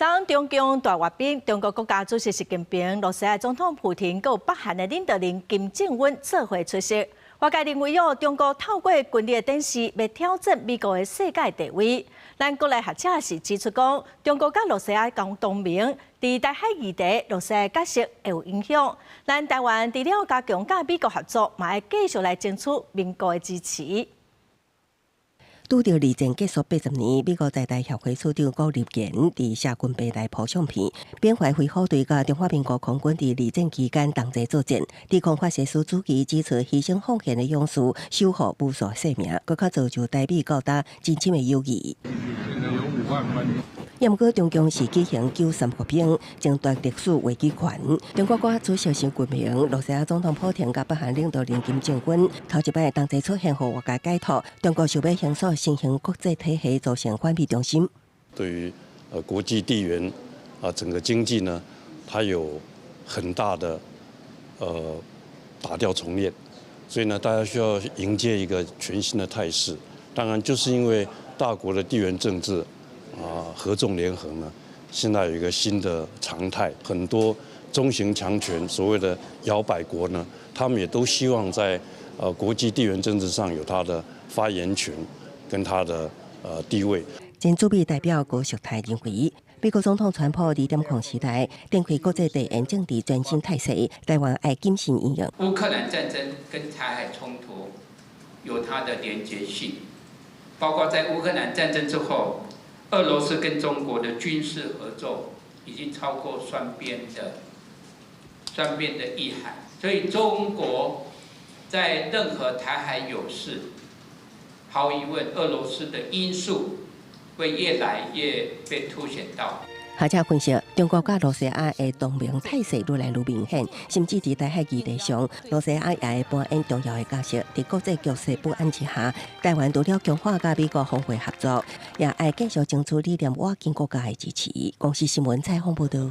昨中共大閱兵，中國國家主席習近平、羅西亞總統普廷、閣有北韓的領導人金正恩做伙出席。外界認為哦，中國透過軍力的展示，欲挑戰美國的世界地位。咱國內學者是指出講，中國佮羅西亞共同盟，佇台海議題，羅西亞角色會有影響。咱台灣除了加強佮美國合作，嘛會繼續來爭取盟國的支持。拄著二戰結束80年，美國在台協會處長顧立言佇社群平台 po 相片，緬懷飛虎隊佮中華民國空軍佇二戰期間同齊作戰，抵抗法西斯主義，指出犧牲奉獻的勇士守護無數生命，閣較造就台美到今真深的友誼。毋過中共是舉行93閱兵，爭奪歷史話語權。中國國家主席習近平、羅西亞總統普廷佮北韓領導人金正恩頭一擺同齊出現，予外界解讀，中國想欲形塑新型國際體系，造成反美中心。對於國際地緣啊，整個經濟呢，它有很大的打掉重練，所以呢，大家需要迎接一個全新的態勢。當然，就是因為大國的地緣政治啊，合縱連橫呢，現在有一個新的常態，很多中型強權，所謂的搖擺國呢，他們也都希望在國際地緣政治上有他的發言權跟他的地位。前駐美代表高淑泰認為，美國總統川普2.0時代展開國際地緣政治全新態勢，台灣愛謹慎應用。烏克蘭戰爭跟台海衝突有它的連結性，包括在烏克蘭戰爭之後，俄羅斯跟中國的軍事合作已經超過雙邊的意涵，所以中國在任何台海有事，毫無疑問，俄羅斯的因素會越來越被凸顯到。學者分析，中國佮羅西亞的同盟態勢愈來愈明顯，甚至佇台海議題上，羅西亞也會扮演重要的角色。佇國際局勢不安之下，台灣除了強化佮美國防衛合作，也愛繼續爭取理念倚近國家的支持。公視新聞採訪報導。